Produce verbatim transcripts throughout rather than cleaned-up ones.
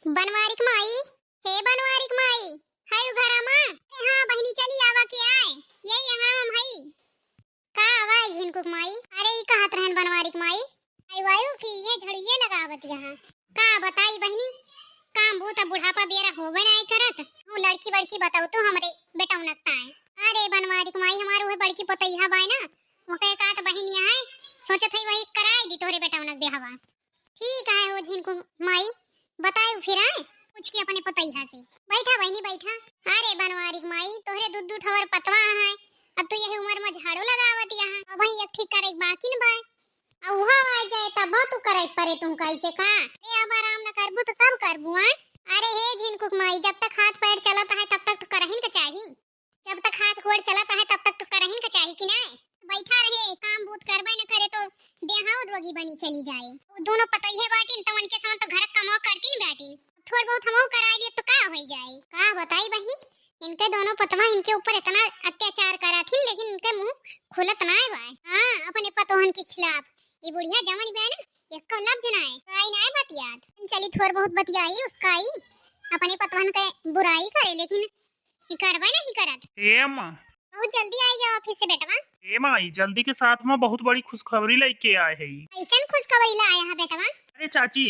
बनवारिक माई, हे बनवारिक माई, है उ घरा मा? अरे हाँ बहिनी, चली आवा के आए, यही अंगना मा हम हई। का आवा है झिनकुक माई? अरे ई कहत रहन बनवारिक माई, आई वायु की ये झड़िये लगावत यहाँ। का बताई बहिनी, काम बूता बुढ़ापा बेरा होबे नाई करत। वो लड़की बड़की बताऊ तो हमरे बेटौनक ताए। अरे बनवारिक माई, हमार उहे बड़की पोतैहा बाय ना, ओके का तो बहिन यहाँ है, सोचत है वही कराई दी तोहरे बेटौनक देहवा। ठीक है हो झिनकू माई, बताए फिर आए पूछ के अपने पतैहा से। बैठा बहिनी बैठा। अरे बनवारिक माई, तोहरे दू दू ठवर पतवा है, अब तो यही उम्र में झाड़ू लगावत यहाँ, अब वही एक ठीक करे बाकी न बाय। अब वह आ जाए तब तू करे परे तुम कैसे का? अरे अब आराम न करबू तो कब करबू आए? अरे हे झिनकुक माई, जब तक हाथ पैर चलत है तब तक तो करहिन के चाही। जब तक हाथ गोड़ चलत है तब तक तो करहिन के चाही कि नाय? बैठा रहे, काम बूत करबे न करे तो देहा उद्योगी बनी चली जाए। वो दोनों पतोइहे बाटिन तो उनके साथ तो घर कमवा करती न बाटिन, थोड़ बहुत हमहू कराई लिए तो का हो जाए? का बताई बहिनी, इनके दोनों पतवा इनके ऊपर इतना अत्याचार करा थी लेकिन इनके मुंह खुलत ना बाय। हाँ, अपने पतोहन के खिलाफ ये बुढ़िया जवन बे ना, एको लफ्ज ना है, बुराई ना है बतियात। चली थोड़ बहुत बतियाई उसका ही, अपने पतवन के बुराई करे लेकिन ई करबे नहीं करत। ए अम्मा। बहुत जल्दी आई गया ऑफिस से बेटवा। ए माई, जल्दी के साथ में बहुत बड़ी खुशखबरी लेके आए है। कैसन खुशखबरी लाया है बेटवा? अरे चाची,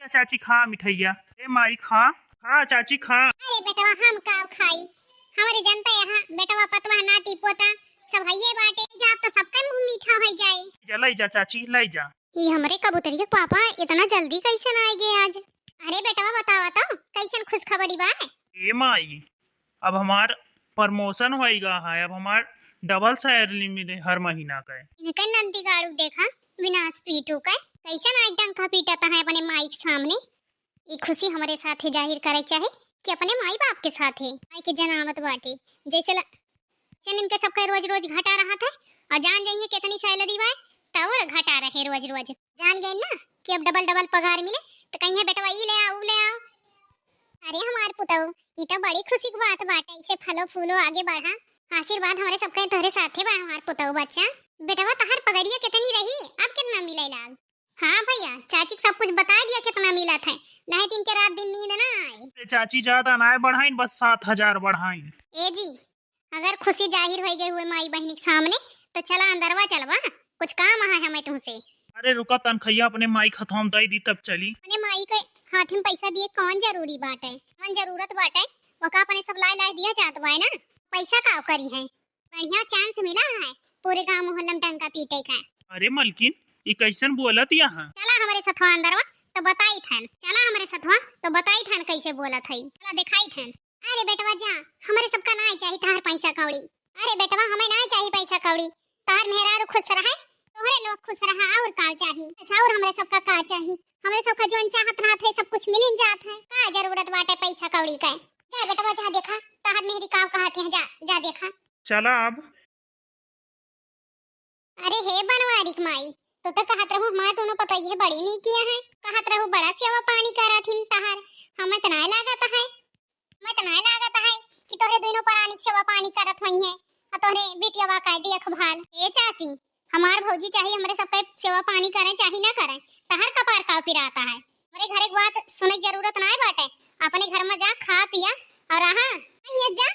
या चाची खा मिठाइया। ए माई खा, खा चाची खा। अरे बेटवा हम का खाई, हमारे जनता यहाँ बेटवा पतवा नाती पोता सब हइये बाटे, जा तो सबका मुंह मीठा हो जाए। जा लाई जा चाची, लाई जा। ये हमरे कबूतरिया के पापा इतना जल्दी कैसे ना आए गए आज? अरे बेटवा बतावा तो कैसन खुशखबरी बा? ए माई, अब हमार प्रमोशन होइगा है, अब हमार डबल सैलरी मिले हर महीना का। इनके नंदी गाड़ू देखा, विनाश पीटू का कैसन आज डंका पीटता है अपने माई के सामने। ई खुशी हमरे साथे जाहिर करे के चाहे कि अपने माई बाप के साथे। माई के जनावत बाटे, जैसे ल-, जैसे इनके सबके रोज रोज घटा रहत है और जान जाइए कितनी सैलरी बा, तब और घटा रहे रोज रोज। जान गए ना कि अब डबल डबल पगार मिले, तो कहीं है बेटवा ई ले आओ, ऊ ले आओ। अरे हमार पुतऊ, ई तो बड़ी खुशी की बात बाटे, ऐसे फलो फूलो आगे बढ़ा, आशीर्वाद हमरे सबके तोहरे साथे बा हमार पुतऊ बच्चा। बेटवा तोहर पगड़िया कितनी रही, अब कितना मिले लाग? हाँ भैया, चाची के सब कुछ बता दिया कितना मिलत है, नहीं तो इनके रात दिन नींद ना आए। ए चाची, ज्यादा ना बढ़ाइन, बस सात हजार बढ़ाइन। ए जी, अगर खुशी जाहिर हो गई हुए माई बहनी के सामने, तो चला अंदरवा चलवा, कुछ काम है हमें तुमसे। अरे रुका, तनखैया अपने माई के हथवा में दे दी तब चली। अपने माई के हाथ में पैसा दिए कौन जरूरी बाटे, कौन जरूरत बाटे, ओका अपने सब लाए लाए दिया जात बाय ना। पैसा का करी है, बढ़िया चांस मिला है पूरे गांव मोहल्ला में डंका पीटे का। अरे मलकिन, ई कैसन बोलत यहाँ? चला हमरे सथवा अंदरवा तो बताई थन, चला हमरे सथवा तो बताई थन कैसे बोलत है, चला दिखाई थन। अरे बेटवा जा, हमरे सबका ना चाही तहार पैसा कौड़ी। अरे बेटवा हमें ना चाही पैसा कौड़ी, तहार मेहरारू खुश रहे, तोहरे लोग खुश रहा, और का चाही? और हमरे सबका का चाही? हमरे सबका जोन चाहत रहत है सब कुछ मिलिन जात है, का जरूरत बाटे पैसा कौड़ी का? जा बेटवा जा देखा, तहार मेहरी का कहत है, जा, जा देखा। चला अब। अरे हे बनवारी के माई, तू तो कहत रहू हमार दोनों पतोहिए बड़ी नीक है, कहत रहू बड़ा सेवा पानी करत हिन तहार, हमें तो नाय लागत है, हमें तो नाय लागत है कि तोहरे दोनों परानी के सेवा पानी करत होइहे, आ तोहरे बिटिया बा काहे देखभाल। ए चाची, हमार भौजी चाही हमरे सबके सेवा पानी करे चाही ना करे, तहार कपार का पिराता है। हमरे घरे के बात सुने के जरूरत नाय बाटे, अपने घर में जा खा पिया और रहा। ये जा,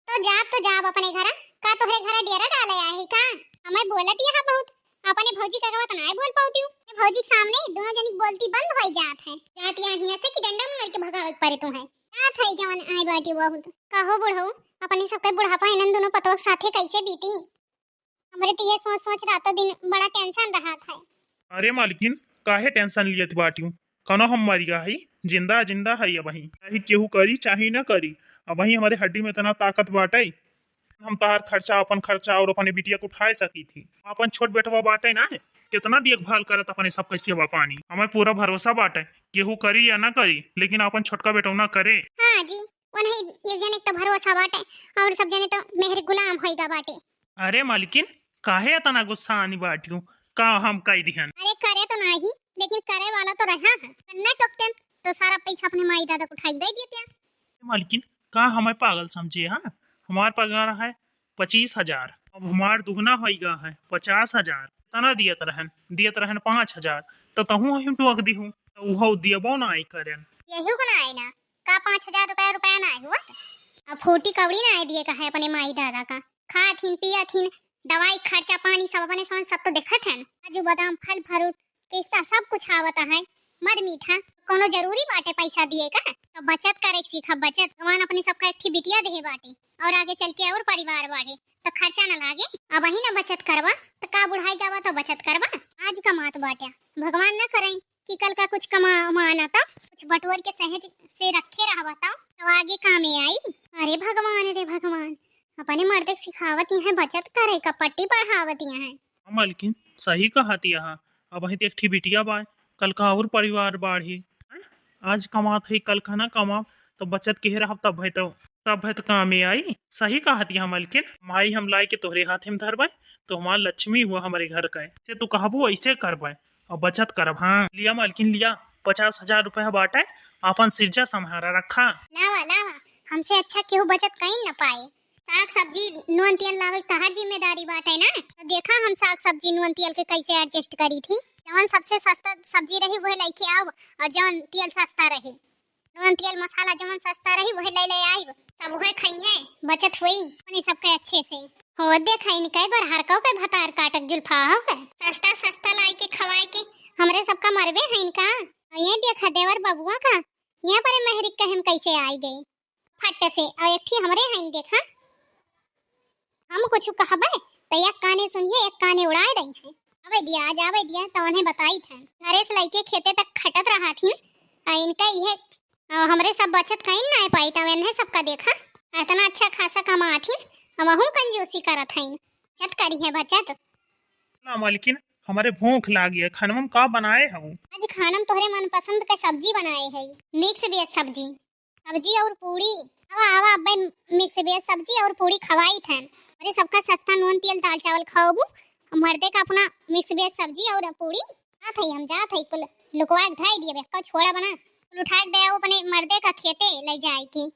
तो जाब तो जाब अपने घर, का तोहरे घर डेरा डाले आए है का? हमें बोलत यहाँ बहुत, अपने भौजी का गवा तो नाय बोल पावती हूँ। ये भौजी के सामने दोनों जनी के बोलती बंद होई जात है। जात यहाँ हियाँ से कि डंडा मार के भगावे के पड़े तुम्हें। जात है जवन आए बाटी बहुत। कहो बुढ़ऊ, अपने सबके बुढ़ापा इन्हन दोनों पतोह के साथे कैसे बीती? हमरे तो ये सोच सोच रातों दिन बड़ा टेंशन रहत है। अरे मालकिन, काहे टेंशन लियत बाटियो? कनो हम मरिया हई, जिंदा जिंदा हई अबही। चाहे केहू करी चाहे न करी, अबही हमरे हड्डी में इतना ताकत बाटे, हम तहार खर्चा, अपन खर्चा और अपने बिटिया के उठाए सकी थी। अपन छोट बेटवा बाटे ना, कितना देखभाल करत अपने सबके सेवा पानी। हमें पूरा भरोसा बाटे, केहू करी या ना करी, लेकिन अपन छोटका बेटौना करे। हाँ जी, उन्हें एक जने तो भरोसा बाटे और सब जने तो मेहर गुलाम होइगा बाटे। अरे मालकिन, काहे इतना गुस्सा आनी बाटियो? का हम कह दिहन? अरे करे तो नाही, लेकिन करे वाला तो रहा है। ना टोकते तो सारा पैसा अपने माई दादा को उठाई दे देते। मालकिन, का हमें पागल समझे? हाँ, हमार पगार है पच्चीस हजार, अब हमार दुगना होइगा है पचास हजार। तना दियत रहन, दियत रहन पाँच हजार, तो तहूँ हम टोक दिहूँ, तो उहो दियबो ना आई करेन। यही को ना आए ना, का पाँच हजार रुपया, रुपया ना आए हुआ? अब फूटी कौड़ी ना आए दिए का है अपने माई दादा का। खात हिन, पियत हिन, दवाई खर्चा पानी सब अपने समझ, सब तो देखत हन। काजू बादाम, फल फ्रूट, किस्ता सब कुछ आवत है, मर मीठा। कोनो जरूरी बाटे पैसा दिए का? तो बचत करे के सीखा, बचत। भगवान अपने सबका एक ठी बिटिया देहे बाटे और आगे चल के और परिवार बढ़े तो खर्चा न लागे। अब ही ना बचत करबा तो का बुढ़ाई जाबा तो बचत करबा? आज कमात बाटे, भगवान ना करे कि कल का कुछ कमा उमा ना तो कुछ बटोर के सहेज से रखे रहबा तो, तो आगे कामे आई। अरे भगवान रे भगवान, अपने मर्दे के सिखावत ही है बचत करे का, पट्टी पढ़ावत ही है। हाँ मलकिन, सही कहत यह। अब ही तो एक ठी बिटिया बा, कल का और परिवार बाढ़ी। आज कमात है, कल का ना कमाब, तो बचत के रहब, तब है तो, तब है तो कामे आई। सही कहत यह मलकिन, माई हम लाई के तोहरे हाथ में धरबे, तो हमार लक्ष्मी हुआ हमारे घर का है। से तू कहबू ऐसे करबे और बचत करब। हाँ लिया मलकिन लिया, पचास हजार रुपया बाटे, आपन सिरजा सम्हारा रखा। लावा लावा, हमसे अच्छा केहू बचत कहीं न पाए। साग सब्जी नून तेल लावे के तहार जिम्मेदारी बाटे ना, तो देखा हम साग सब्जी नून तेल के कैसे एडजस्ट करी थी। जवन सबसे सस्ता सब्जी रही वही लेके आव और जवन तेल सस्ता रही, नून तेल मसाला जवन सस्ता रही वही ले ले आइब, सब वही खइहे, बचत होई अपने सबके अच्छे से। हो देखा इनके गोरहर को के भतार काटक जुल्फा हो के सस्ता सस्ता लाई के खवाए के हमरे सबका मरबे है इनका। और ये देखा देवर बबुआ का यहाँ पर महरिक के हम कैसे आई गई फट से, और एक ठी हमरे हईन देखा, हम कुछ कहबे तो एक काने सुनिए एक काने उड़ाए दई है। अबे दिया आज आवे दिया तो उन्हें बताई थे, घरे से लइके खेते तक खटत रहा थी। आ इनका इहे, आ, हमरे सब बचत कहीं ना पाई तो इन्हें सबका देखा, इतना अच्छा खासा कमा थी, अब वहू कंजूसी करत हईन। बचत करी है बचत। ना मालकिन, हमारे भूख लागी है, खानवा में का बनाए हऊ? आज खाना में तोहरे मनपसंद के सब्जी बनाए है, मिक्स वेज सब्जी। सब्जी और पूड़ी। आवा, आवा, अब्बे मिक्स वेज सब्जी और पूड़ी खवाई थन। अरे, सबका सस्ता नून तेल दाल चावल खाओबू, मर्दे का अपना मिक्स वेज सब्जी और पूड़ी। जात हई, हम जात हई, कुल लुकवा के धई दिए, बेक्का छोड़ा बना। कुल उठा के दे आओ अपने मर्दे का खेते ले जाए की,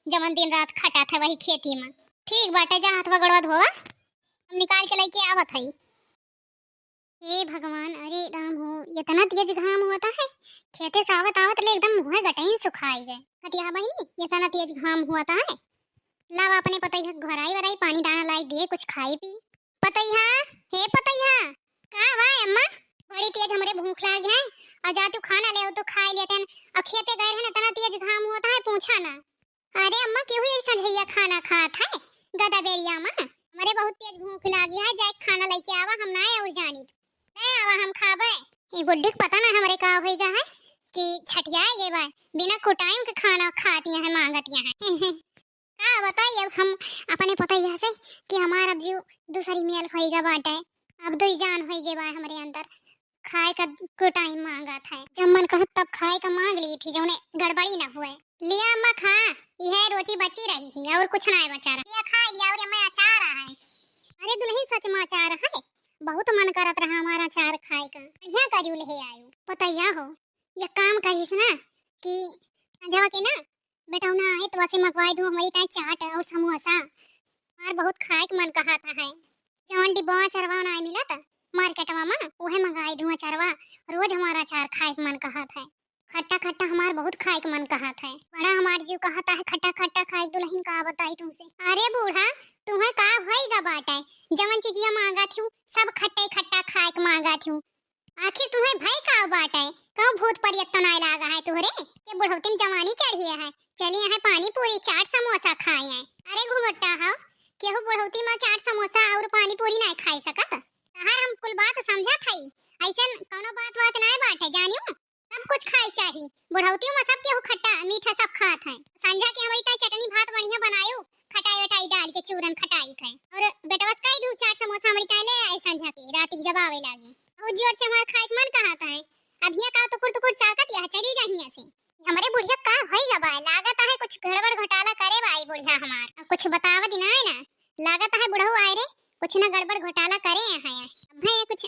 जवन दिन रात खटा था वही खेती में। ठीक बाटे, जा हाथवा गोड़वा धोवा, हम निकाल के लेके आवत हई। हे भगवान, अरे राम हो, इतना तेज घाम होता है, खेते से आवत आवत ले एकदम मुँह गटइन सुखाई गए। कतिया बहिनी, इतना तेज घाम होता है, लावा अपने पतैया के घराई वराई पानी दाना लाई दिए, कुछ खाई पी। पतैया, हे पतैया, का बा अम्मा? बड़ी तेज हमरे भूख लागी है, और जा तू खाना ले आओ तो खाई लेते हैं। और खेते गए हैं ना, इतना तेज घाम होता है, पूछा ना। अरे अम्मा, केहू यही संझैया खाना खात है, गदा बेरिया में? हमरे बहुत तेज भूख लागी है, जाए खाना लेके आवा, हम ना और जानी। ले आवा, हम खाबे। ये बुड्ढी के पता ना हमरे का होई गा है कि छठिया गए बा, बिना कुटाइम के खाना खातिया है, मांगतिया है। का बताई अब हम अपने पतैया से कि हमार अब जीव दूसरी मेल होई गा बाटे, अब दुई जान होई गए बा हमरे अंदर। खाए का कुटाइम मांगत है, जब मन कहत तब खाए का मांग ली थी, जौने गड़बड़ी ना हुए। लिया अम्मा खा, यह रोटी बची रही है और कुछ ना बचा रहा। लिया खा लिया, और अम्मा अचार है। अरे दुल्हन, सच में अचार है, बहुत मन करत रहा हमारा अचार खाए का। बढ़िया करियो ले आयो। पतैया हो, ये काम करिस ना कि संझवा के ना बेटौना है तो वसे मंगवाई दूँ हमारी ताई चाट और समोसा। हमार बहुत खाए के मन कहत है। जवन डिब्बा चरवा ना मिलत मार्केटवा में, उहे मंगाई दूँ अचारवा। रोज हमारा अचार खाए के मन कहत है। खट्टा खट्टा हमार बहुत खाए के मन कहत है। बड़ा हमार जीव कहत है खट्टा खट्टा खाए के। दुल्हन का बताई तुमसे। अरे बूढ़ा, तुम्हें का होई गा बाटे? जवन चीजिया मांगत हूँ, सब खट्टे खट्टा खाए के मांगत हूँ। आखिर तुम्हें भय का बाटे? कहूँ भूत परियत तो नाय लागा है तोहरे? के बुढ़ौती में जवानी चढ़ी है, चली है पानी पूरी चाट समोसा खाए हैं। अरे घुमट्टा हो, केहू बुढ़ौती में चाट समोसा और पानी पूरी नाय खाई सकत? तहार हम कुल बात समझत हई, ऐसन कौनो बात वात नाय बाटे, जानियो। सब कुछ खाए चाही, बुढ़ौतियों में सब केहू खट्टा मीठा सब खात है। संझा के हमारी ताई चटनी भात बढ़िया बनायो, खटाई वटाई डाल के, चूरन खटाई के। और बेटवा से कह दू, चाट समोसा हमारी ताई ले आए संझा के, रात के जब आवे लागे। बहुत जोर से हमार खाए के मन कहत है। अब हियाँ का टुकुर टुकुर चाकत यह चली जा हियाँ से। हमरे बुढ़िया का होई गा बा, लागत है कुछ गड़बड़ घोटाला करे बा ई बुढ़िया हमार। अब कुछ बतावत ही ना है ना, लागत है बुढ़ऊ आए रे, कुछ ना गड़बड़ घोटाला करे है। अब है कुछ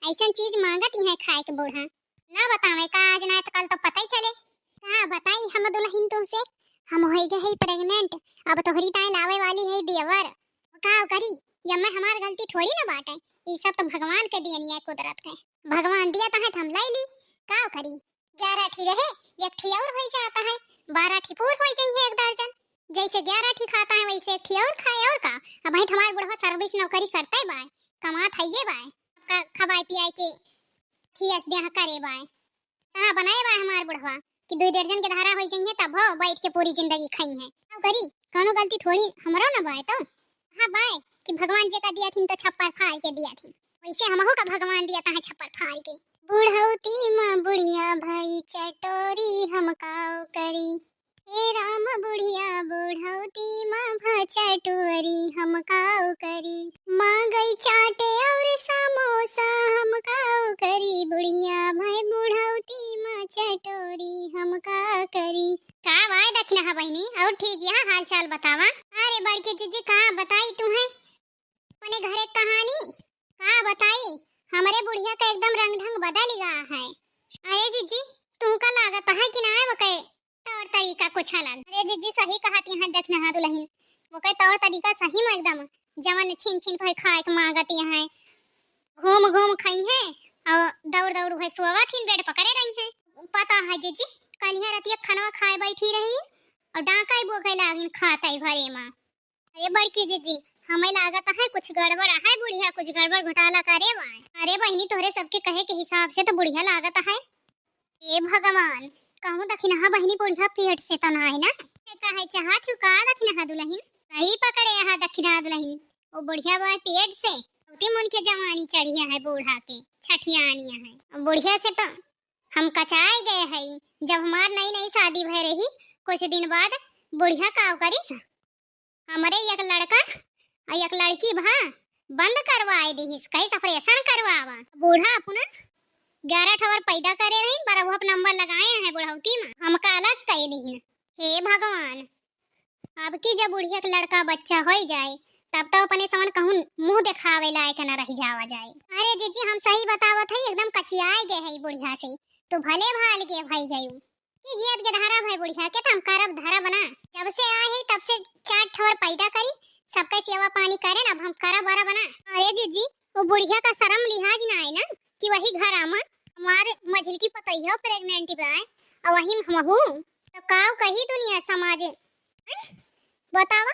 ऐसन चीज मांगत ही है खाए के बूढ़ा। ना बतावे का, आज ना तो कल तो पता ही चले। का बताई हम दुल्हन तुमसे, हम होई गए है प्रेग्नेंट, अब तोहरी ताई लावे वाली है देवर। का करी, ये मैं हमार गलती थोड़ी ना बाटे, ई सब तो भगवान के दियनिया कुदरत के। भगवान दिया तो है तो हम ले ली, का करी। ग्यारह ठी यह एक ठी और होइ जात है, बारह ठी पूर होइ जइहैं एक दर्जन। जैसे ग्यारह ठी खाता है, वैसे एक ठी और खाए, और का। अबहिं त हमार बुढ़वा service नौकरी करतै बाय, कमात हइये बाय, का खवाए पियाए के थियस देह करे बाय। तना बनाए बाय हमार बुढ़वा कि दुइ दर्जन के धारा होइ जइहैं, तब हो बैठ के पूरी जिंदगी खइहैं। का करी, कौनो गलती थोड़ी हमरो न बाय तो। हाँ बाय कि भगवान जेका दिया थिन तो छप्पर फाड़ के दिया थिन, वैसे हमहू का भगवान दिया तहाँ छप्पर फाड़ के। बुढ़ौती मा बुढ़िया भई चटोरी हम काव करी। हे राम बुढ़िया बुढ़ौती मा भा चटोरी हम काव करी। माँगै चाटे और समोसा हम काव करी। बुढ़िया भई बुढ़ौती मा चटोरी हम का करी। का बाय दखिनहा बहिनी, और ठीक यहाँ हाल चाल बतावा। अरे बड़की जिज्जी का बताई तुहैं, अपने घरे क कहानी का बताई, हमरे बुढ़िया का एकदम रंग ढंग बदल गा है। अरे जिज्जी, तुहका लागत है कि नाय वकै तौर तरीका कुछ अलग। अरे जिज्जी सही कहत हैं, दखिनहा दुलहिन, वकै तौर तरीका सही मा एकदम जवन छिन छिन भई खाए के माँगत हैं, घूम घूम खइहैं और दौड़ दौड़ भई सोवत हीं, bed पकड़े रहिहैं। पता है जिज्जी, कलिया रतिया खनवा खाए बैठी रही और डाँकै बोकै लागिन खातै भरे मा। अरे बड़की जिज्जी, हमें लागत है कुछ गड़बड़ है बुढ़िया, कुछ गड़बड़ घोटाला करे बाय। अरे बहिनी, तोहरे सबके कहे के हिसाब से तो बुढ़िया लागत है। हे भगवान, कहूँ दखिनहा बहिनी बुढ़िया पेट से तो नाय ना? ए, कहे चाहत हूँ का दखिनहा दुलहिन? सही पकड़े अहा दखिनहा दुलहिन, ओ बुढ़िया बाय पेट से। बहुते मन के जवानी चढ़िया है बूढ़ा के, छठियानिया है। बुढ़िया से तो हम कचाए गए हई, जब हमार नई नई शादी भय रही, कुछ दिन बाद बुढ़िया काव करिस, हमरे एक लड़का और एक लड़की भा बंद करवाए दिहिस, कहिस operation करवावा। बूढ़ा अपना ग्यारह ठवर पैदा करे रही, बरहुआ पे number लगाए हैं बुढ़ौती मा, हमका अलग कह दिहिन। हे भगवान, अब की जब बुढ़िया के लड़का बच्चा होइ जाए, तब तो अपने समन कहूँ मुँह देखावे लायक न रह जावा जाए। अरे जिज्जी, हम सही बतावत हई, एकदम कचियाए गए हई बुढ़िया से। तू भले भाल के भई गयू कि गियत के धारा भई बुढ़िया के, त हम करब धरब ना। जब से आए हई तब से चार ठवर पैदा करी, सबके सेवा पानी करेन, अब हम करब वरब ना। अरे जिज्जी, वो बुढ़िया का शरम लिहाज नाय ना कि वही घरा मा हमार मझिलकी पतोहिया pregnant बाय, और वही मा हमहू, तो काव कही दुनिया समाज? हैं? बतावा,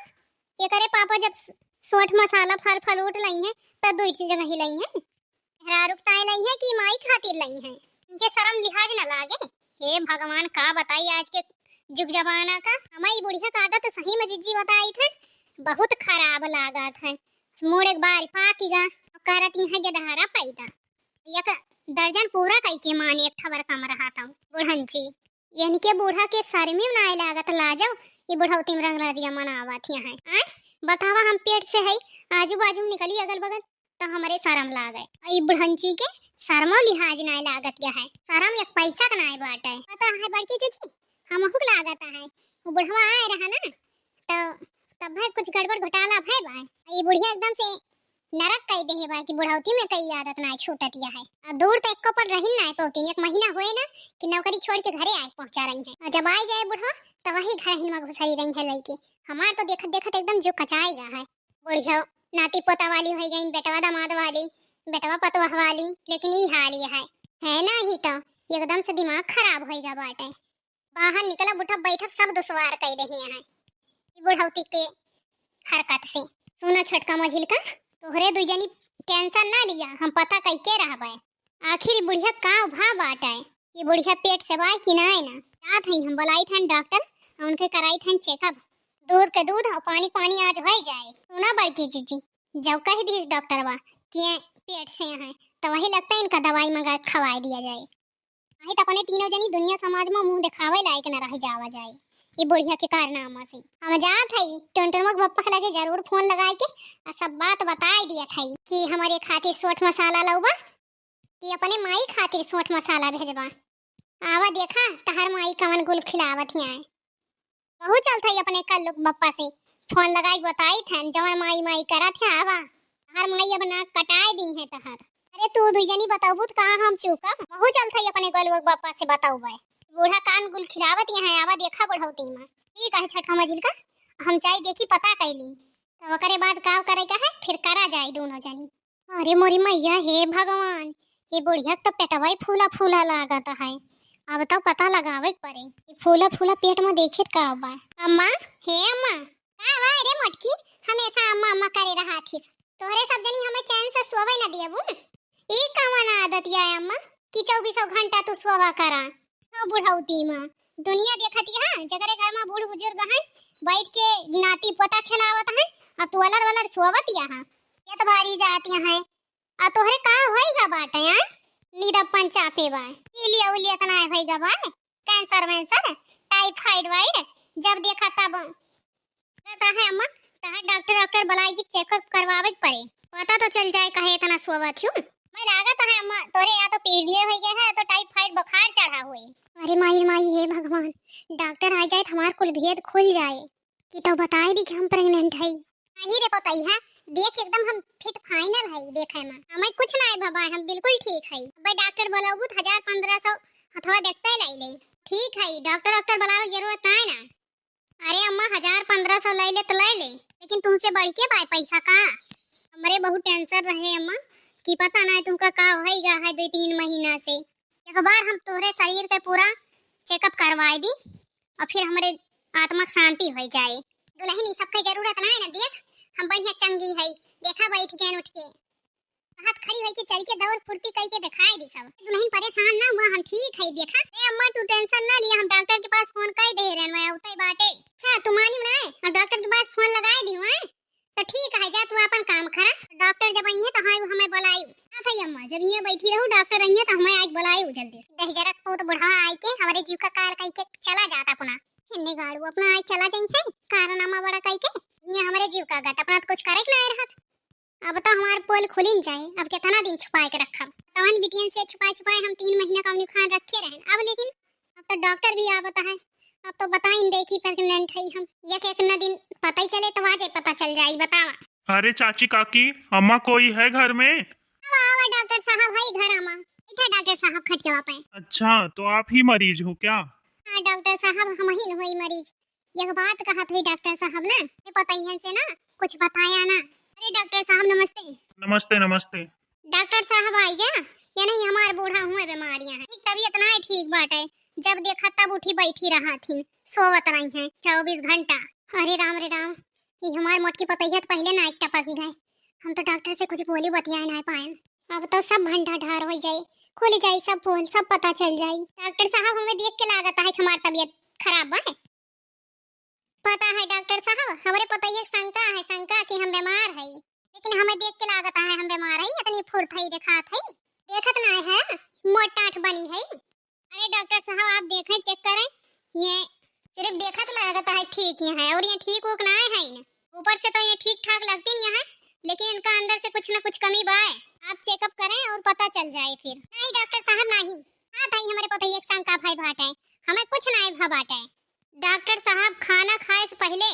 एकरे पापा जब स-, सोंठ मसाला फल फ्रूट लइहैं, त दुइ जगह ही लइहैं। मेहरारू के ताईं लइहैं कि माई खातिर लइहैं? इनके शरम लिहाज न लागे? हे भगवान, का बताई आज के जुग जमाना का। हमारी बुढ़िया का आदत सही मा जिज्जी बताइत है, बहुत खराब लागत है। मूड़ एक बार पाकी गा, करत हैं गेदहरा पैदा। एक दर्जन पूरा कई के माने एक ठवर कम रहत हौ बुढ़ंची। इनके बूढ़ा के शर्मिउ नाय लागत, लाजो, ई बुढ़ौती मा रंगरलिया मनावत हैं। आय, बतावा, हम पेट से हई, आजू बाजू निकली अगल बगल, त हमरे शरम लागे। ई बुढ़ंची के शरमो लिहाज नाय लागत गा है, शरम एक पैसा का नाय बाटे। पता है बड़की जिज्जी, हमहू के लागत है, वो बुढ़वा आए रहा ना, तो तब भाई कुछ गड़बड़ घोटाला भय बाय। ई बुढ़िया एकदम से नरक कई देहे बाय कि बुढ़ौती मा कई आदत नाय छूटत गा है। आ दूर तो एक्को पल रहिन नाय पौतीन, एक महीना होए ना कि नौकरी छोड़ के घरे आए पहुँचा रही हैं। और जब आई जाए बुढ़वा, तब वही घर हिन मा घुसरी रही है लइके। हमार तो देखत देखत एकदम जो कचाए गा है। बुढ़िया नाती पोता वाली होइ गईन, बेटवा दामाद वाली, बेटवा पतोह वाली, लेकिन ई हाल ये है। है ना ही तो एकदम से दिमाग खराब होइ गा बाटे। बाहर निकलब उठब बैठब सब दुश्वार कई देहे हैं। ई बुढ़ौती के हरकत से। सुना छोटका मझिलका, तोहरे दुइ जनी tension ना लिया, हम पता कई के रहबे। आखिर ई बुढ़िया का भा बाटे? ई बुढ़िया पेट से बाय कि नाय ना? जात हई हम, बुलाइत हन डॉक्टर, उनके कराइत हन checkup। दूध के दूध और पानी पानी आज होइ जाए। सुना बड़की जिज्जी, जब कह दिहिस डॉक्टरवा कि ये पेट से हैं, तो वही लगता है इनका दवाई मंगा के खवाए दिया जाए। नहीं तो अपने तीनों जनी दुनिया समाज मा मुँह देखावे लायक न रह जावा जाए, ई बुढ़िया के कारनामा से। हम जात हई, टुनटुनवा के पप्पा के लगे जरूर फोन लगाए के आ सब बात बताए दियत हई कि हमरे खातिर सोंठ मसाला लउबा कि अपने माई खातिर सोंठ मसाला भेजबा। आवा देखा, तहार माई कवन गुल खिलावत ही आए। कहू चलत हई अपने कल्लू के बप्पा से, फोन लगाई के बताइत हन, जवन माई माई करत है, आवा। तहार माई अब नाक कटाए दीहैं तहार। अरे तू दुइ जनी बतउबू त कहाँ हम चूकब? कहू चलत हई अपने कल्लू के बप्पा से बतउबे। बूढ़ा कान गुल खिलावत यहाँ, आवा देखा बुढ़ौती मा। ठीक है छोटका मझिलका, हम जाई देखी पता कइली, तो ओकरे बाद का करे का है, फिर करा जाए दोनों जनी। अरे मोरी मैया, हे भगवान, ये बुढ़िया के तो पेटवा ही फूला फूला लागत है। अब तो पता लगावे के पड़े, ई फूला फूला पेट में देखित का बा। अम्मा, हे अम्मा, का बा रे मोटकी? हमेशा अम्मा अम्मा करे रहा थी। तोहरे सब जनी हमें चैन से सोवे न दियबू। ई कवन आदत या अम्मा कि चौबीसों घंटा तू सोवा करा? हो बुढ़ौती में दुनिया देखत यहाँ, जगरे घर में बूढ़ बुजुर्ग हैं, बैठ के नाती पोता खिलावत हैं, और तू अलर वलर सोवत यहाँ। ये तो भारी जात यहाँ है। आ तोहरे का होइगा बाटे, हैं? नींद अपन चापे बा। ई लिया, उ लिया, इतना है भइगा बा। कैंसर वैंसर, टाइफाइड वाइड, जब देखा तब। तो है अम्मा, तहार डॉक्टर, डॉक्टर बुलाई के चेकअप करवावे के पड़े। पता तो चल जाए काहे इतना सोवत हूँ। मैं लागत है अम्मा, तोरे या तो पीरियड होइगा है, या तो टाइफाइड बुखार चढ़ा हुई। अरे माई, माई, हे भगवान, डॉक्टर आ जाए तो हमार कुल भेद खुल जाए। कि तो बताए दी कि हम प्रेग्नेंट हई। नहीं रे पतई है, देख एकदम हम फिट फाइनल हई देखे में। हमें कुछ ना है बाबा, हम बिल्कुल ठीक हई। अबे डॉक्टर बोलाबू तो हजार पन्द्रह सौ हथवा देखते ले ले। ठीक हई, डॉक्टर, डॉक्टर बुलावे के जरूरत ना है ना। अरे अम्मा, हजार पन्द्रह सौ ले ले तो ले ले, लेकिन तुमसे बढ़ के पाए पैसा का? हमरे बहुत टेंशन रहे अम्मा कि पता ना है तुमका का होइगा है दो तीन महीना से। एक बार हम तोहरे शरीर के पूरा चेकअप करवाए दी और फिर हमरे आत्मा के शांति हो जाए। दुल्हन, ई सबके जरूरत ना है ना, देख हम बढ़िया चंगी है, देखा बैठ के उठ के हाथ खड़ी होई के चल के दौड़ फुर्ती कई के दिखाई दी सब। दुल्हन परेशान ना हुआ, हम ठीक है, देखा। ए अम्मा, तू टेंशन ना लिया, हम डॉक्टर के पास फोन कर दे रहे हैं, मैं उतई बाटे। अच्छा, तू मानी ना है, हम डॉक्टर के पास फोन लगाए दी हुआ है। तो ठीक है, जा तू अपन काम करा। डॉक्टर जब आई है तो हाँ, हमें बुलायू। हाँ भाई अम्मा, जब यहाँ बैठी रहू, डॉक्टर आई है तो हमें आज बुलायू जल्दी से। दहिजरक पूत बुढ़वा आई के हमारे जीव का काल कई के चला जाता पुना। हिन्ने गाड़ू अपना आज चला जाई है, कारनामा बड़ा कई के। ये हमारे जीव का गत अपना तो कुछ करे के ना रहत। अब तो हमार पोल खुलिन जाए, अब कितना दिन छुपाए के रखब? तवन बिटियन से छुपाए छुपाए हम तीन महीना का उन्हीं खान रखे रहन। अब लेकिन अब तो डॉक्टर भी आवत है, अब तो बताइन दे कि प्रेग्नेंट है हम। एक एक न दिन पता ही चले तो आज पता चल जाई, बतावा। अरे चाची काकी, अम्मा कोई है घर में? आवा, आवा डॉक्टर साहब, है घर आमा। बैठा डॉक्टर साहब खटियावा पे। अच्छा, तो आप ही मरीज हो क्या? हाँ डॉक्टर साहब, हम ही न होई मरीज। यह बात कहत हुई डॉक्टर साहब ना, ये पतइहन से ना कुछ बताया ना। अरे डॉक्टर साहब नमस्ते। नमस्ते, नमस्ते। डॉक्टर साहब आई गया? या नहीं, हमार बूढ़ा हुए बीमारियां हैं। ठीक, तबीयत ना है ठीक बाटे, जब देखा तब उठी बैठी रहा थी, सोवत रही हैं चौबीस घंटा। अरे राम रे राम, ये हमार मोटकी पतइया तो पहले ना एक टपकी गए। हम तो डॉक्टर से कुछ बोली बतियाए ना पाए। अब तो सब भंडार हो जाए, खुल जाए सब पोल, सब पता चल जाए। डॉक्टर साहब, हमें देख के लागत है कि हमार तबीयत खराब बा। पता है डॉक्टर साहब, हमरे पतोहिया के शंका है, शंका कि हम बीमार हई, लेकिन हमें देख के लागत है हम बीमार हई, इतनी फुर्त हई, देखात हई, देखत ना है, मोट टाठ बनी हई। अरे डॉक्टर साहब, आप देखें, चेक करें, ये सिर्फ देखत लागत है ठीक ही है, और ये ठीक उक ना है ही ना। ऊपर से तो ये ठीक ठाक लगती नहीं है, लेकिन इनका अंदर से कुछ ना कुछ कमी बा है। आप चेकअप करें और पता चल जाए फिर। नहीं डॉक्टर साहब, नहीं, हाँ भाई, हमरे पतोहिया के शंका भाई बाटे, हमें कुछ ना है भा बाटे। डॉक्टर साहब, खाना खाए से पहले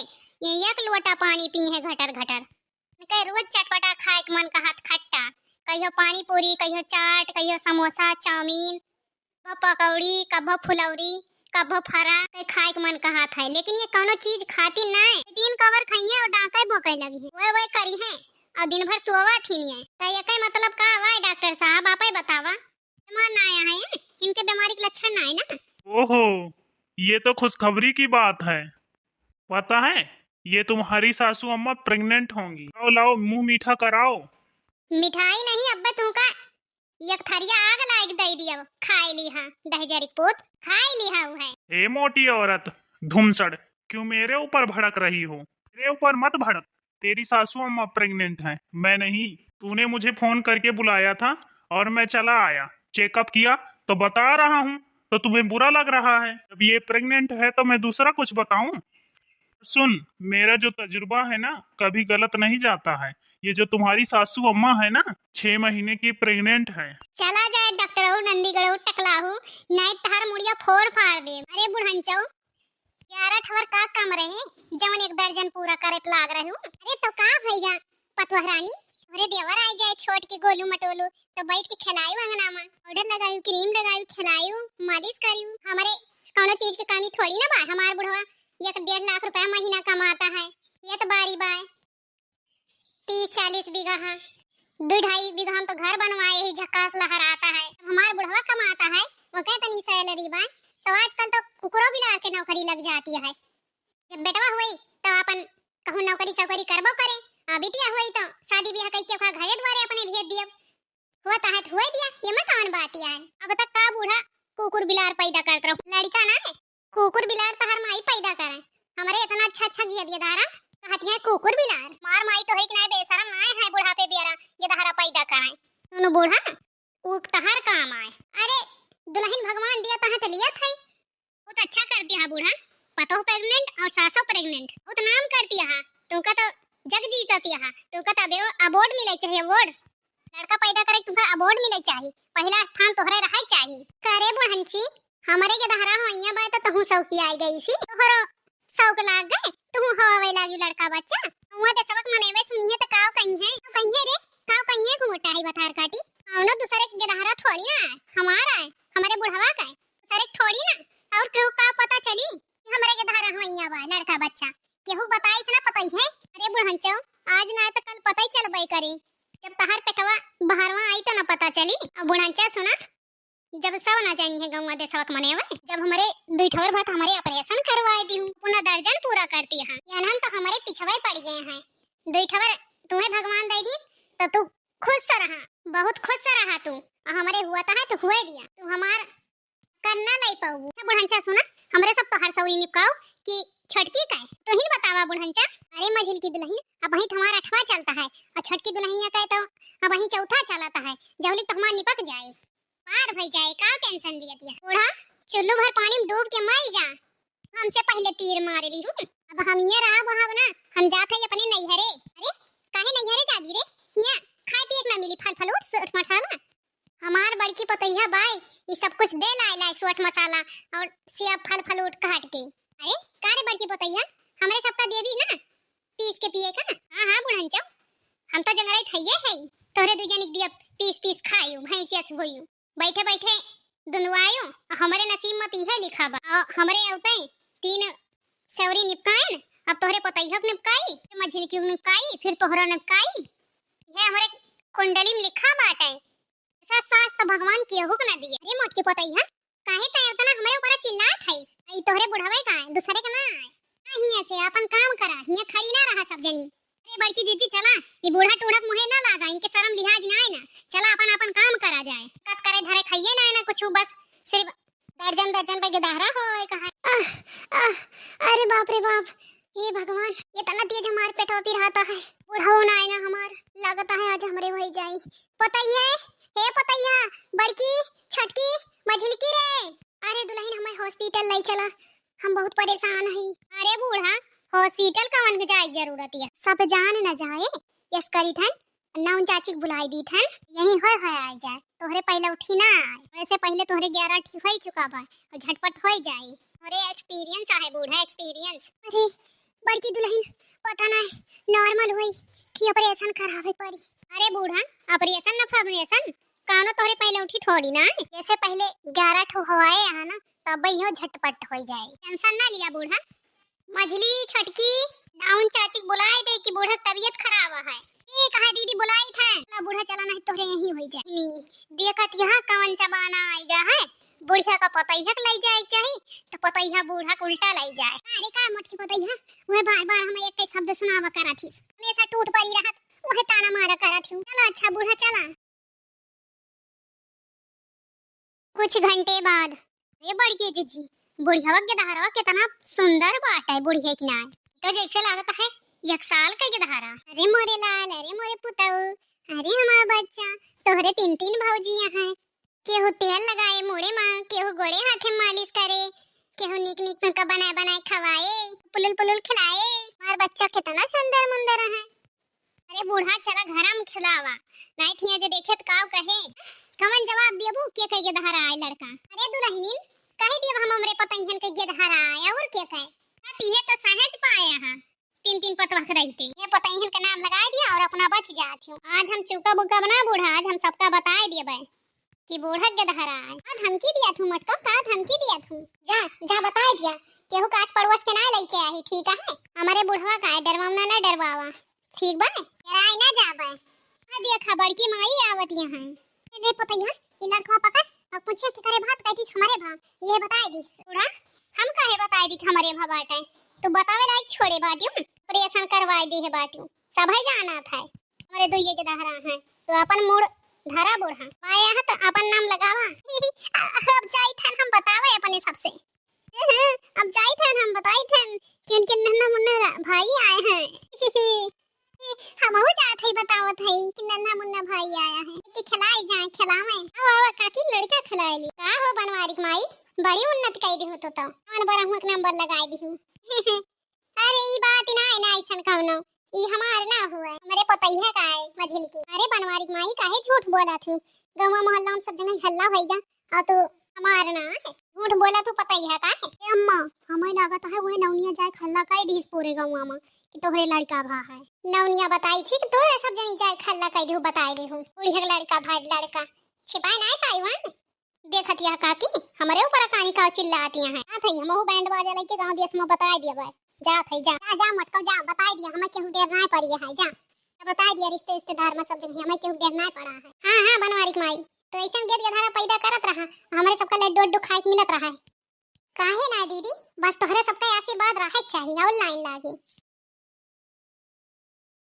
ये एक लोटा पानी पी है घटर घटर। इनके रोज चटपटा खाए के मन कहत, खट्टा, कहियो पानी पूरी, कहियो चाट, कहियो समोसा, चाउमीन, कभो पकौड़ी, कभो फुलौरी, कभो फरा, के खाए के मन कहत है, लेकिन ये कौनो चीज खाती ना है। दिन कवर खाइए और डांके भोंके लगी है, वह वह करी है और दिन भर सोवा थी नहीं है। तो ये के मतलब का हुआ है डॉक्टर साहब, आप ही बतावा। बीमार ना आया है, इनके बीमारी के लक्षण ना है ना। ओहो, ये तो खुशखबरी की बात है। पता है, ये तुम्हारी सासू अम्मा प्रेग्नेंट होंगी। लाओ, लाओ, मुंह मीठा कराओ। मिठाई नहीं, अब्बे तुमका एक थरिया आग लाग दे दिया, खाए ली हाँ, दहिजरी पूत, खाए ली हाँ है। ए मोटी औरत, धुमसड़, क्यों मेरे ऊपर भड़क रही हो? मेरे ऊपर मत भड़क। तेरी सासू अम्मा प्रेग्नेंट हैं, मैं नहीं। तूने मुझे फोन करके बुलाया था और मैं चला आया, चेकअप किया तो बता रहा हूँ, तो तुम्हें बुरा लग रहा है। जब ये प्रेग्नेंट है तो मैं दूसरा कुछ बताऊं? सुन, मेरा जो तजुर्बा है ना, कभी गलत नहीं जाता है। ये जो तुम्हारी सासू अम्मा है ना, छह महीने की प्रेग्नेंट है। चला जाए डॉक्टर हो, नंदीगढ़ हो, टकला हो, नहीं तहर मुड़िया फोर फाड़ दे। अरे बुढ़नचौ, ग्यारह ठवर का कम रहे, जवन एक दर्जन पूरा करे पे लाग रहे हो। अरे तो का भैया पतोहरानी, अरे देवर आ जाए छोट के गोलू मटोलू, तो बैठ के खिलायू अंगना में, पाउडर लगायू, क्रीम लगायू, खिलायू, मालिश करियू। हमारे कौनो चीज के कमी थोड़ी ना बा। हमार बुढ़वा एक डेढ़ लाख रुपया महीना कमाता है, ये तो बारी बाय तीस चालीस बीघा है, दो ढाई बीघा हम तो घर बनवाए ही, झकास लहराता है। हमार बुढ़वा कमाता है, ओके तनी सैलरी बा, तो आजकल तो कुकुरो बिलार के नौकरी लग जाती है। जब बेटवा हुई तो अपन कहूँ नौकरी सौकरी करबो करे, आ बिटिया हुई तो शादी ब्याह कइके ओकरा घरे द्वारे अपने भेज दियब। हुआ तो है तो हुए दिया, ये में कौन बात है? अब तक का बूढ़ा कुकुर बिलार पैदा करत रहो, लड़का ना है, कुकुर बिलार तहर माई पैदा करे। हमरे इतना अच्छा अच्छा गिया दिया धारा, कहती है कुकुर बिलार। मार माई तो है कि ना, बेशरम ना है, बुढ़ापे बियारा ये धारा पैदा करे। सुनो बूढ़ा, ऊ तहर काम आए। अरे दुल्हन भगवान दिया तहाँ तो लिया था, बहुत अच्छा कर दिया है बूढ़ा, पतोह प्रेग्नेंट और सासो प्रेग्नेंट, बहुत नाम कर दिया है। तुमका तो जग जीता दिया है, तुमका तो अबे अवार्ड मिले चाहिए, अवार्ड। लड़का पैदा करे तुमका अवार्ड मिले चाहिए, पहला स्थान तोहरे रहे चाहिए। करे बुढ़ंची, हमरे के दहरा होइया बा तो तहू सौकी आई गई सी, तोहरो सौक लाग गए, तहू हवावे लागी लड़का बच्चा। हुआ दे सबक मनेवे सुनी है तो काव कहीं है, काव कहीं है रे, काव कहीं है घुमटा है बथार काटी। कौनो दूसरे के दहरा थोड़ी ना है, हमारा है, हमारे बुढ़वा का है। दूसरे के थोड़ी ना, और केहू का पता चली कि हमरे के दहरा होइया बा लड़का बच्चा, केहू बताई से ना पता ही है। अरे बुढ़ंचो, आज ना तो कल पता ही चलबे करी, जब तहार पेटवा बहरवा आई तो ना पता चली। अब बुढ़ंचा सुना, जब सब ना जानी है गौवा देशवा के मनेवा, जब हमरे दुई ठवर भात हमरे ऑपरेशन करवाए दी हूँ, अपना दर्जन पूरा करती है, यानहन तो हमरे पिछवे पड़ गए हैं। दुई ठवर तुम्हें भगवान दे दी तो तू खुश से रहा, बहुत खुश से रहा तू। और हमरे हुआ तो है तो हुए दिया, तू हमार करना लाई पाऊ। अच्छा बुढ़ंचा सुना, हमरे सब तोहार सौरी निपकाओ कि छोटकी का है, तू ही बतावा बुढ़ंचा। अरे मझिल की दुल्हन, अब वही तुम्हारा अठवा चलता है और छोटकी दुल्हनिया का है तो अब वही चौथा चलता है, जौली तो हमार निपक जाए। पार भई जाए, का टेंशन लिया दिया? बूढ़ा, चुल्लू भर पानी में डूब के मर जा, हमसे पहले तीर मार ली हूँ। अब हम ये रहा वहाँ ना, हम जात है अपने नैहरे। अरे काहे नैहरे जाबी रे? हियाँ खाए पिए के ना मिली, फल फलूट सूट मठाला। हमार बड़की पतोहिया बाय, ई सब कुछ दे लाए लाए सूट मसाला और सेब फल फलूट काट के। अरे का रे बड़की पतोहिया, हमरे सबका देबी ना पीस के पिए का? हाँ हाँ बुढ़ंचो, हम तो जंगरे थइये है, तोहरे दू जनिक दिया पीस पीस खायू, भैंसिया से होयू। बैठे बैठे दुनवायो, हमरे नसीब में तो इहे लिखा बा। आ, हमरे अवते तीन सौरी निपकाइन, अब तोहरे पतैहक निपकाई, फिर मझिलकी निपकाई, फिर तोहरा निपकाई। इहे हमरे कुंडली में लिखा बाटे। ऐसा सास तो भगवान केहू के ना दिए। अरे मोटकी पतैहा, काहे तै उतना हमरे ऊपर चिल्लात है? ई तोहरे बुढ़वे का है, दूसरे के ना है। हियाँ से अपन काम करा, हियाँ खड़ी ना रहा सब जनी। अरे बड़की जीजी चला, ये बूढ़ा टूढ़ा के मुँहे ना लागा, इनके शर्म लिहाज ना है ना। चला अपन अपन काम करा जाए। कत करे धरे खाइए ना है ना कुछ, बस सिर्फ दर्जन दर्जन पे गिदहरा होए कहा। आह, आह, अरे बाप रे बाप, हे भगवान, इतना तेज हमार पेटवा पिराता है। बूढ़ा ना है ना हमार, लागता है आज हमरे वही जाई। पतैहे, हे पतैहा, बड़की, छोटकी, मझिलकी रे। अरे दुल्हन, हमें हॉस्पिटल ले चला, हम बहुत परेशान हई। अरे बूढ़ा, हॉस्पिटल कवन के जाए जरूरत है, सब जान न जाए, यस करी थन नौन चाची के बुलाई दी थन, यही होए होए आए जाए, तोहरे पहले उठी ना आए, वैसे पहले तोहरे ग्यारह ठी हो चुका बा और झटपट हो जाए। अरे एक्सपीरियंस आहे बूढ़ा, एक्सपीरियंस। अरे बड़की दुल्हन, पता ना नॉर्मल होई कि ऑपरेशन करावे पड़ी। अरे बूढ़ा, ऑपरेशन न फार्मेशन, कानो तोहरे पहले उठी थोड़ी ना, जैसे पहले ग्यारह ठो हवाए यहाँ ना, तब यो झटपट हो जाए, टेंशन ना लिया बूढ़ा। मझली छोटकी, डाउन चाची के बुलाए दे कि बूढ़ा के तबीयत खराब है। ए कहा दीदी बुलाई था, ला बूढ़ा चला नहीं तोहरे यही हो जाए। नी, देखत यहाँ कौन जमाना आएगा है, बुढ़िया का पतैया के ले जाए के चाही, तो पतैया बूढ़ा के उल्टा ले जाए। अरे का मोटकी पतैया, वह बार बार हमें एक ही शब्द सुनावा करा थी, हमेशा टूट पड़ी रहत, वह ताना मारा करा थी। चला अच्छा बूढ़ा चला। कुछ घंटे बाद, अरे बड़की जीजी, बुढ़िया के दहरवा कितना सुंदर बाटे बुढ़िया के नाय, तो जैसे लागत है एक साल का के दहरा। अरे मोरे लाल, अरे मोरे पुतऊ, अरे हमार बच्चा, तोहरे तीन तीन भौजी हैं। केहू तेल लगाए मुड़े मा, केहू गोड़े हाथे मालिश करे, केहू नीक नीक तुमका बनाए बनाए खवाए, पुलुल पुलुल खिलाए। हमार बच्चा कितना सुंदर मुंदर है। अरे बूढ़ा, चला घरा में खिलावा, नाई थिया जे देखे त काव कहे। कवन जवाब देबू, के कह के दहरा आए लड़का? अरे दुल्हनिन, कह दियब हम हमरे पतैहन के गे दहरा आए, और के कहे? बात इहे तो सहज पाए हा, तीन तीन पतवा के रहते। ये पतैहन के नाम लगा दिया और अपना बच जात हो। आज हम चुका बुका बना बूढ़ा, आज हम सबका बताए दिए बे कि बूढ़ा के दहरा आए। का धमकी दिया थू मटका, का धमकी दिया थू? जा, जा बताए दिया, केहू का आस पड़ोस के ना लेके आई, ठीक है? हमारे बुढ़वा का है, डरवावना ना डरवावा। ठीक बा, डराए ना जाबे। आ देखा, बड़की माई आवत यहाँ। ले पतैया, ई लड़कवा पकड़, अब पूछे कि करे भात कहती हमरे भा, ये बताए दिस। थोड़ा हम काहे बताए दी कि हमरे भा बाटे? तू बतावे लायक छोड़े बाटियो, ऑपरेशन करवाए दे है बाटियो, सभे जानत है। हमरे दुइये के दहरा है, तो अपन मूड़ धरा बूढ़ा, पाया है तो अपन नाम लगावा। अब जाई थन हम बतावे अपने सबसे। अब जाई थन हम बताई थन कि उनके नन्हा मुन्ना रा-, भाई आए हैं। हमहू जात है बतावत है कि नन्हा मुन्ना भाई आया है, कि खिलाए जाए, खिलावे। अब आवा काकी लड़का खिलाए ली। का हो बनवारी के माई, बड़ी उन्नत कई दी हो तो, तो। हमन बरहुआ के नंबर लगाए दी हो। अरे ई बात ना है ना ऐसन कौनो, ई हमार ना हुआ, हमरे पतैया का है मझिल की। अरे बनवारी के माई काहे झूठ बोला थू, गौवा मोहल्ला में सब जगह हल्ला होइगा, और तू हमार ना है, झूठ बोला थू पतैया का है। ए अम्मा, हमें लागत है वह नौनिया जाए हल्ला कई दीस पूरे गौवा में कि तोहरे लड़का भा है। नौनिया बताई थी कि तोहरे सब जनी जाए हल्ला कई दी हो, बताए दी हो, बूढ़िया के लड़का भा, लड़का छिपाए ना पाई वहाँ। देखत यह काकी, हमरे ऊपर कानी का चिल्लाती हैं। जात है, हमहू बैंड बाजा लेके गाँव देश में बताए दिया बाय। जात है, जा, जा, जा, मटकव, जा, बताए दिया, हमें केहू देर ना पड़ी है, जा। बताए दिया रिश्ते, रिश्तेदार में सब जगह, हमें केहू देर ना पड़ा है। हाँ, हाँ, बनवारी के माई, तो ऐसन गेद गधारा पैदा करत रहा, हमरे सबका लड्डू उड्डू खाए के मिलत रहा है। काहे ना दीदी, बस तोहरे सबका आशीर्वाद रहे के चाहिए, और लाइन लागी।